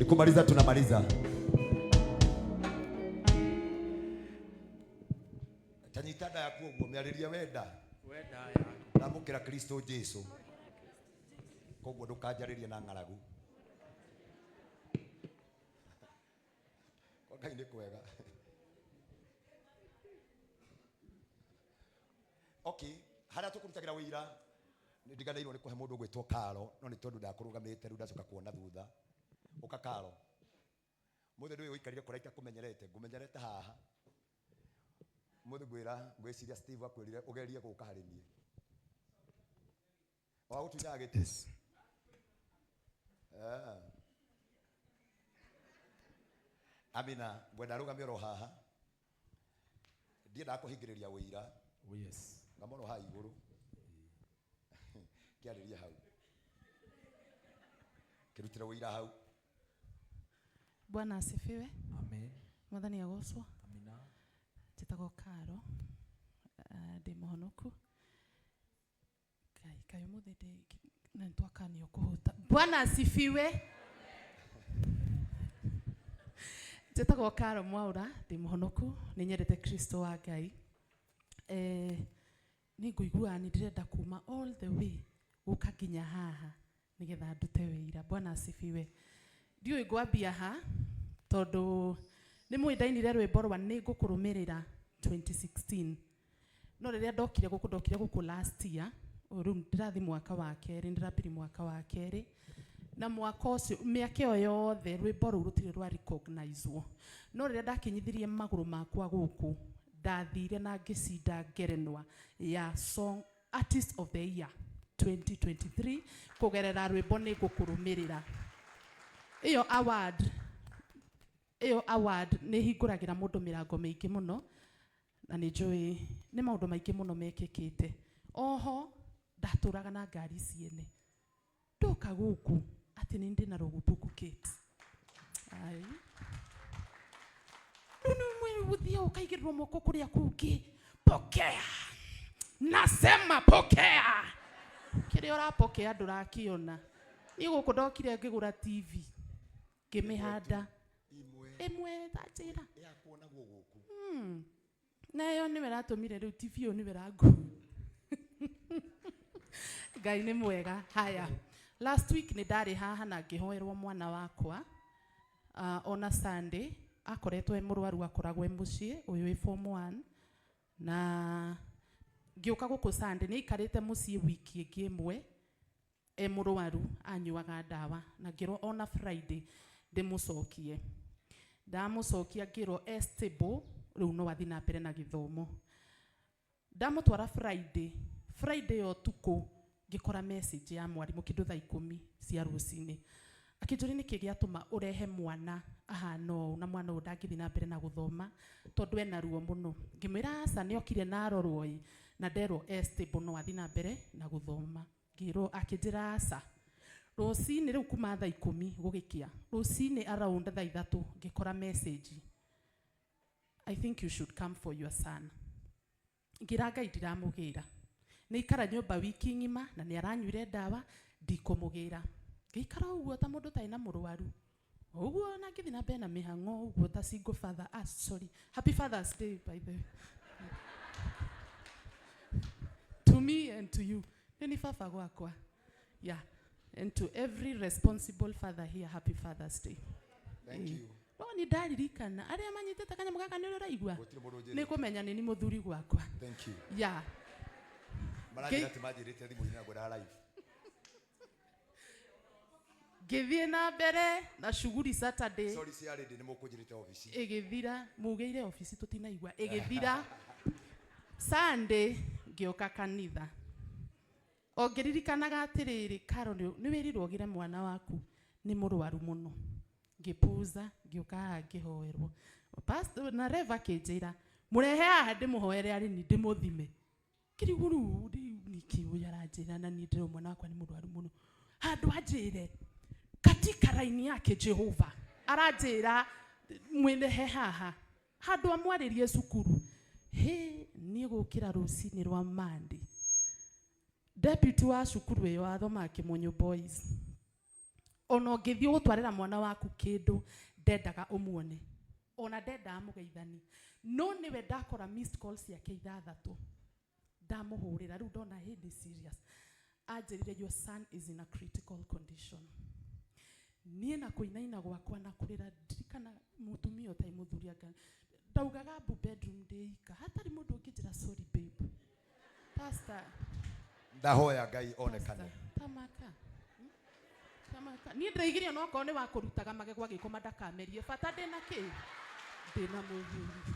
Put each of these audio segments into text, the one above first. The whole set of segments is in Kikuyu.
Ni kumaliza tunamaliza. Tanyita nda yaku ũguo mĩarĩrie wenda. Wenda yaku. Ndamũkĩra Kristo Jesu. Koguo ndũkanjarĩrie na ng'aragu. Kwa Ngai nĩ kwega. Okay, harĩa tũkũrutagĩra wĩira nĩ ndiganĩirwo nĩ kũhe mũndũ ũgwĩtwo Karo, no nĩ tondũ ndakũrũgamĩte rĩu ndacoka kuona thutha. Ũka Karo. Mũthĩ ndũĩ ũikarire kũrĩa itakũmenyerete, ngũmenyerete haha. Mũthĩ ngwĩra, ngwĩciria Steve akwĩrire ũgerie gũka harĩ niĩ. Wagũtunyaga gĩtĩ? Yes. Ah. Amina, ngwenda arũgame oro haha. Ndiendaga kũhingĩrĩria ũira. Oh, yes. Ngamoro haha igũrũ. Kĩarĩria hau. Kĩrutĩre ũira hau. Bwana asifiwe. Amen. Mwathani agocwo. Amina. Njĩtagwo Karo. Ndĩ mũhonoku. Ngai, kaĩ ũmũthĩ ndĩ na nĩtwakanio kũhũta. Bwana asifiwe. Njĩtagwo Karo Mwaũra, ndĩ mũhonoku, nĩ nyendete Kristo wa Ngai. Eh, nĩ ngũigua nĩ ndĩrenda kuma all the way gũka nginya haha nĩgetha ndute wĩira. Bwana asifiwe. Ndiũĩ ngwambia ha tondũ nĩ mũĩ ndainire rwĩmbo rwa nĩ ngũkũrũmĩrĩra 2016 no rĩrĩa ndokire gũkũ ndokire gũkũ last year ũyũ rĩu ndĩrathiĩ mwaka wa kerĩ ndĩrambiri mwaka wa kerĩ na mwaka ũcio mĩaka ĩyo yothe rwĩmbo rũu rũtirĩ rwa recognizewo no rĩrĩa ndakinyithirie magũrũ makwa gũkũ ndathire na ngĩcinda ngerenwa ya song artist of the year 2023 kũgerera rwĩmbo nĩ ngũkũrũmĩrĩra. Ĩyo award ĩyo award nĩ ĩhingũragĩra mũndũ mĩrango mĩingĩ mũno na nĩ njũĩ nĩ maũndũ maingĩ mũno mekĩkĩte. Oho ndatũraga na ngari ciene ndoka gũkũ atĩ nĩ ndĩ na logbook kit. Ai. Rĩu nĩ mwĩrĩ gũthiĩ ũkaigĩrĩrwo moko kũrĩa kũngĩ. Pokea. Nasema pokea. Kĩrĩa ũrapokea ndũrakĩona. Niĩ gũkũ ndokire ngĩgũra TV. Ngĩmĩhanda. Imwe. Ĩmwe ta njĩra. Ya kuonagwo gũkũ. Na ĩyo nĩwe ĩratũmire rĩu TV ĩyo nĩwe ĩrangua. Ngai nĩ mwega. Haya. Last week nĩ ndarĩ haha na ngĩhoerwo mwana wakwa. Ona Sunday akoretwo e mũrwaru akoragwo e mũciĩ ũyũ wĩ form 1 na ngĩũka gũkũ Sunday nĩ aikarĩte mũciĩ wiki ĩngĩ ĩmwe e mũrwaru anyuaga ndawa na ngĩrwo ona Friday ndĩmũcokie. Ndamũcokia ngĩrwo e stable rĩu no athiĩ na mbere na gĩthomo. Ndamũtwara Friday, Friday ya ũtukũ ngĩkora message ya mwarimũ kĩndũ thaa ikũmi cia rũcinĩ akĩnjũria nĩkĩ gĩatũma ũrehe mwana ahana ũũ na mwana ũyũ ndangĩthiĩ na mbere na gũthoma tondũ ena ruo mũno. Ngĩmwĩra aca nĩ okire na arorwo ĩ na nderwo e stable no athiĩ na mbere na gũthoma. Ngĩrwo akĩnjĩra aca. Rũcinĩ rĩu kuma thaa ikũmi gũgĩkĩa rũcinĩ around thaa ithatũ ngĩkora message I think you should come for your son. Ngĩra Ngai ndiramũgĩra. Nĩ ikara nyũmba wiki ng'ima na nĩ aranyuire ndawa ndikũmũgĩra. Ngĩikara ũguo ta mũndũ ũtarĩ na mũrwaru. Ũguo na ngĩthiĩ na mbere na mĩhang'o ũguo ta single father. Ah, sorry. Happy Father's Day, by the way. To me and to you. Nĩ ni baba gwakwa. Yeah. And to every responsible father here, happy Father's Day. Thank you. No nĩ ndaririkana arĩa manyitĩte kanyamũ gaka nĩ ũrĩa ũraigua Gũtirĩ mũndũ nĩ ũnjĩrĩte. kũmenya nĩ ni mũthuri gwakwa. Thank you. Yeah. Maranjĩra atĩ manjĩrĩte thimũ-inĩ na ngwendaga live. Ngĩthiĩ na mbere na shughuli Saturday. Sorry cia lady nĩ mũkũnjĩrĩte obici. Ĩgĩthira mugĩire obici tũtinaigua ĩgĩthira Sunday ngĩũka kanitha o ngĩririkanaga atĩrĩrĩ Karo nĩ wĩrirwo ũgĩre mwana waku nĩ mũrwaru mũno ngĩpuza ngĩũka haha ngĩhoerwo Pastor na Rev akĩnjĩra mũrehe haha ndĩmũhoere arĩ ni ndĩmũthime ngĩrigwo rĩu nĩkĩ ũyũ aranjĩra na niĩ ndĩrona mwana wakwa nĩ mũrwaru mũno handũ anjĩre katika raini yake Jehova aranjĩra mwĩrehe haha handũ amwarĩrie cukuru hĩ niĩ gũkĩra rũcinĩ rwa Monday deputy wa cukuru ĩyo athomaga Kĩmũnyũ Boys Ona ũngĩthiĩ gũtwarĩra mwana waku kĩndũ, ndendaga ũmuone, ona ndendaga mũgeithani. No nĩwe ndakora missed call ciake 6 ndamũhũrĩra. Rĩu ndona hĩndĩ serious, anjĩrire, "Your son is in a critical condition." Niĩ na kũinaina gwakwa na kũrĩra, ndirikana mũtumia ũtarĩ mũthuri, anga ndaugaga mbu bedroom ndĩika, hatarĩ mũndũ ũngĩnjĩra, "Sorry babe." Pastor. Ndahoya Ngai onekane. Pastor, tamaka. Tamaka. Niĩ ndĩraigire onokorwo nĩ wa kũrutaga magego agĩkoma ndakamerie, bata ndĩna kĩ, ndĩna mũthuri.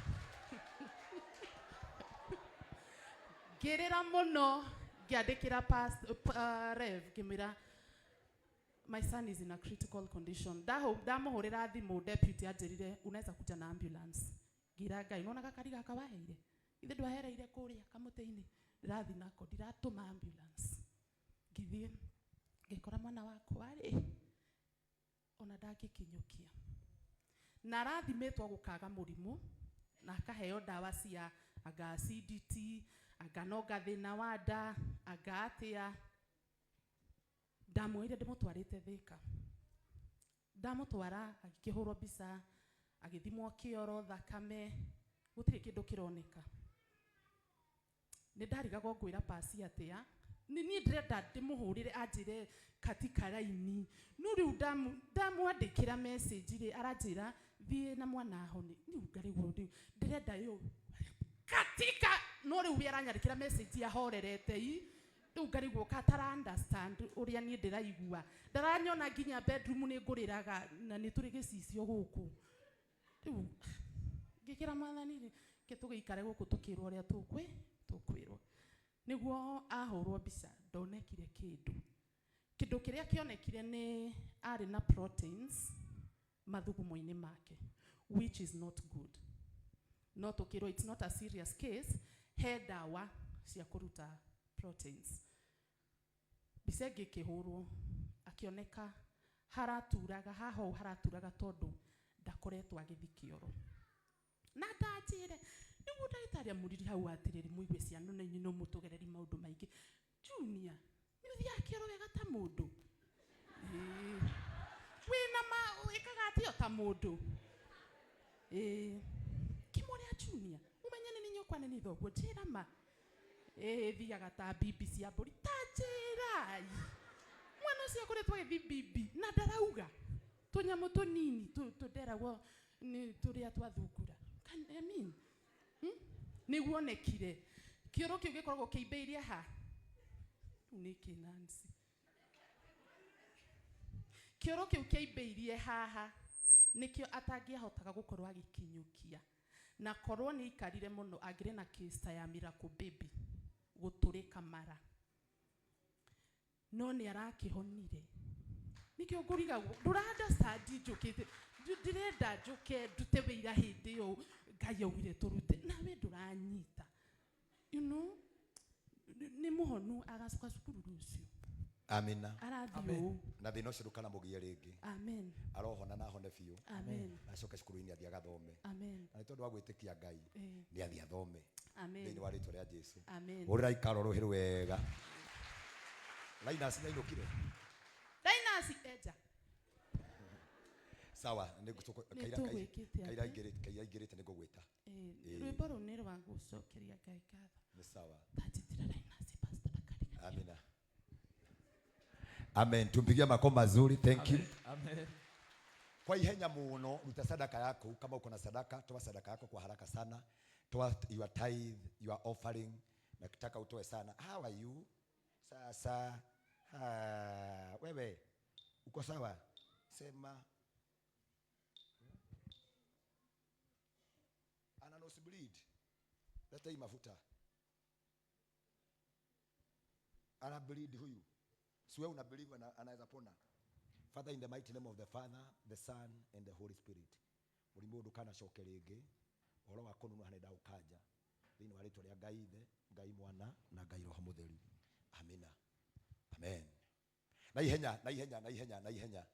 Ngĩrĩra mũno, ngĩandĩkĩra rev, ngĩmwĩra, "My son is in a critical condition." Ndamũhũrĩra thimũ, deputy anjĩrire, "Unaweza kuja na ambulance." Ngĩra Ngai, nona gakari gaka waheire, ithe ndwahereire kũrĩa kamũtĩ-inĩ, ndĩrathiĩ nako, ndiratũma ambulance. Ngĩthiĩ ngĩkora mwana wakwa rĩ, ona ndangĩkinyũkia, na arathimĩtwo gũkaga mũrimũ na akaheo ndawa cia anga acidity, anga nonga thĩna wa nda, anga atĩa. Ndamwĩrire ndĩmũtwarĩte Thĩka. Ndamũtwara, agĩkĩhũrwo mbica, agĩthimwo kĩoro, thakame, gũtirĩ kĩndũ kĩroneka. Nĩ ndarigagwo ngwĩra pasi atĩa. Nĩ niĩ ndĩrenda ndĩmũhũrĩre anjĩre katika raini, no rĩu ndamwandĩkĩra message rĩ, aranjĩra thiĩ na mwana ahone. Rĩu ngarigwo, rĩu ndĩrenda yo katika, no rĩu we aranyandĩkĩra message ahorerete i. Rĩu ngarigwo katara understand ũrĩa niĩ ndĩraigua, ndaranyona nginya bedroom nĩ ngũrĩraga na nĩ tũrĩ gĩcicio gũkũ. Rĩu ngĩkĩra Mwathani rĩ, ke tũgĩikare gũkũ tũkĩrwo ũrĩa tũkwĩrwo. Nĩguo ahũrwo mbica, ndonekire kĩndũ. Kĩndũ kĩrĩa kĩonekire nĩ arĩ na proteins mathugumo-inĩ make, which is not good. No tũkĩrwo it's not a serious case, he ndawa cia kũruta proteins. Mbica ĩngĩ ĩkĩhũrwo, akĩoneka haraturaga haha ũũ, haraturaga tondũ ndakoretwo agĩthiĩ kĩoro. Na ndanjĩre nĩguo ndagĩtarĩ amũriri hau atĩrĩrĩ, mũigue ciana na inyuĩ no mũtũgereri maũndũ maingĩ. "Junior, nĩ ũthiaga kĩoro wega ta mũndũ? Ĩĩ. Wĩna ma wĩkaga atĩa ta mũndũ? Ĩĩ. Kĩmũrĩa Junior, ũmenye nĩ nyũkwa nĩ thoguo, njĩra ma." "Ĩĩ, thiaga ta bibi cia mbũri." Ta njĩrai, mwana ũcio akoretwo agĩthiĩ bibi na ndarauga tũnyamũ tũnini tũnderagwo nĩ tũrĩa twa thungura. I mean, Nĩguo onekire kĩoro kĩu gĩkoragwo kĩimbĩirie ha. Rĩu nĩ kĩ Nancy, kĩoro kĩu kĩaimbĩirie haha nĩkĩo atangĩahotaga gũkorwo agĩkinyũkia, na korwo nĩ aikarire mũno angĩrĩ na case ta ya Miracle Baby gũtũrĩka mara. No nĩ arakĩhonire. Nĩkĩo ngũrigagwo ndũra understand. Njũkĩte, ndĩrenda njũke ndute wĩira hĩndĩ ĩyo Ngai augire tũrute, nawe ndũranyita. Nĩ mũhonu, agacoka cukuru rũciũ. Amina. Arathiĩ Amen. ũũ. Na thĩna ũcio ndũkanamũgie rĩngĩ. Amen. Arohona na ahone biũ. Amen. Acoke cukuru-inĩ athiĩ agathome. Amen. Na nĩ tondũ wa gwĩtĩkia Ngai, nĩ athiĩ athome Amen. thĩinĩ wa rĩtwa rĩa Jesu. Amen. Ũrĩra ikaro rũhĩ rwega. Linus nĩainũkire. Linus eja. Sawa, nĩ Nĩ tũgwĩkĩte kaira atĩa? aingĩrĩte, kaira aingĩrĩte nĩ ngũgwĩta. Rwĩmbo rũu nĩ rwa gũcokeria Ngai ngatho. Nĩ sawa. Tanjĩtĩra Linus, pastor, ndakariganĩrwo. Amina, amen. Tumpigie makofi mazuri. Thank you. Amen. Kwa ihenya muno, ruta sadaka yako. Kama uko na sadaka, toa sadaka yako kwa haraka sana. Toa your tithe, your offering. Nataka utoe sana. How are you sasa? Ha, wewe uko sawa? Sema ana nosebleed. Leta hii mafuta. Ana bleed huyu. Si wewe una believe anaweza pona? Father, in the mighty name of the Father, the Son, and the Holy Spirit. Mũrimũ ũyũ ndũkanacoke rĩngĩ. Ũhoro wa kũnunũha nĩ ndaũkanja. Thĩinĩ wa rĩtwa rĩa Ngai Ithe, Ngai Mwana, na Ngai Roho Mũtheru. Amina. Amen. Na ihenya, na ihenya, na ihenya, na ihenya.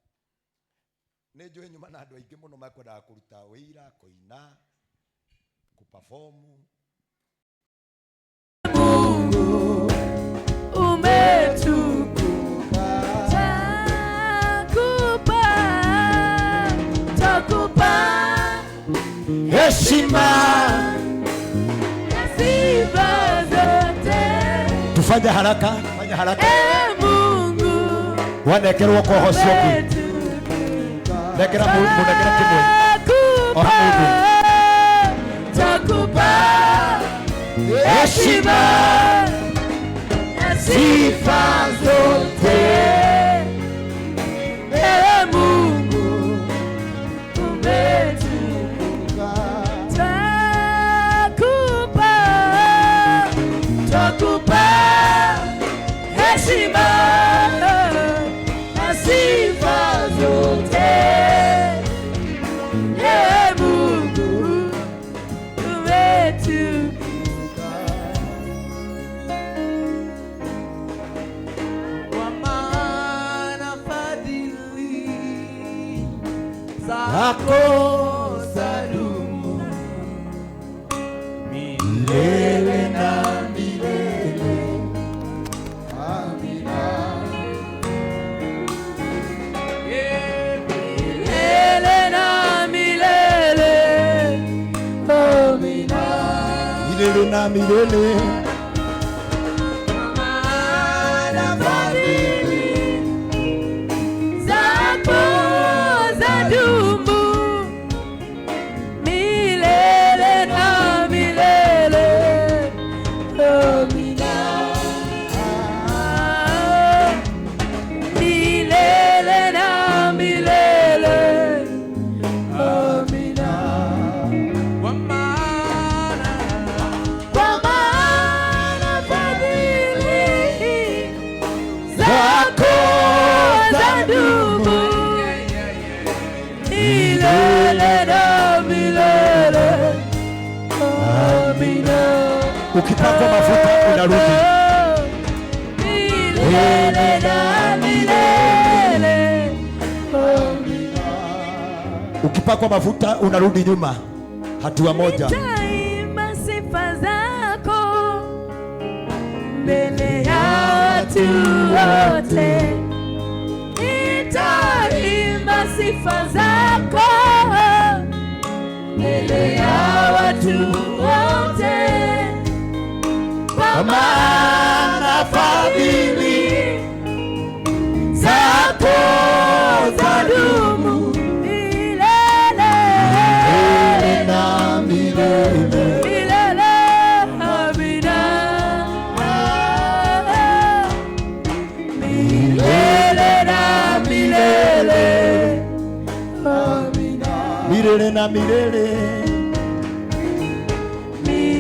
Nĩ njũĩ nyuma na andũ aingĩ mũno makwendaga kũruta wĩira, kũina, kũperform. Mungu umetukuka. Takupenda. Heshima na sifa zote. Tufanye haraka, fanya haraka. Mungu wanekerwo koho cioku nekera munekera kimwe oha mundu takupa heshima na sifa zote. Mungu umetukuka. Takupa, takupa heshima na sifa zote. Mungu umetukuka. Kwa maana fadhili zako zadumu milele na milele. Amina. Milele na milele. Amina. Milele na milele. Kwa maana fadhili zako zadumu milele na milele. Amina. Milele na milele. Amina. Kwa maana Kwa maana fadhili zako zadumu milele na milele. Amina. Ukipakwa mafuta unarudi. Milele na milele. Amina. Ukipakwa mafuta unarudi nyuma hatua moja. Nitaimba sifa zako mbele ya watu wote. Nitaimba sifa zako mbele ya watu wote. Kwa maana fadhili zako zadumu milele na milele. milele. Amina. Milele na milele. Amina. Milele na milele. Milele.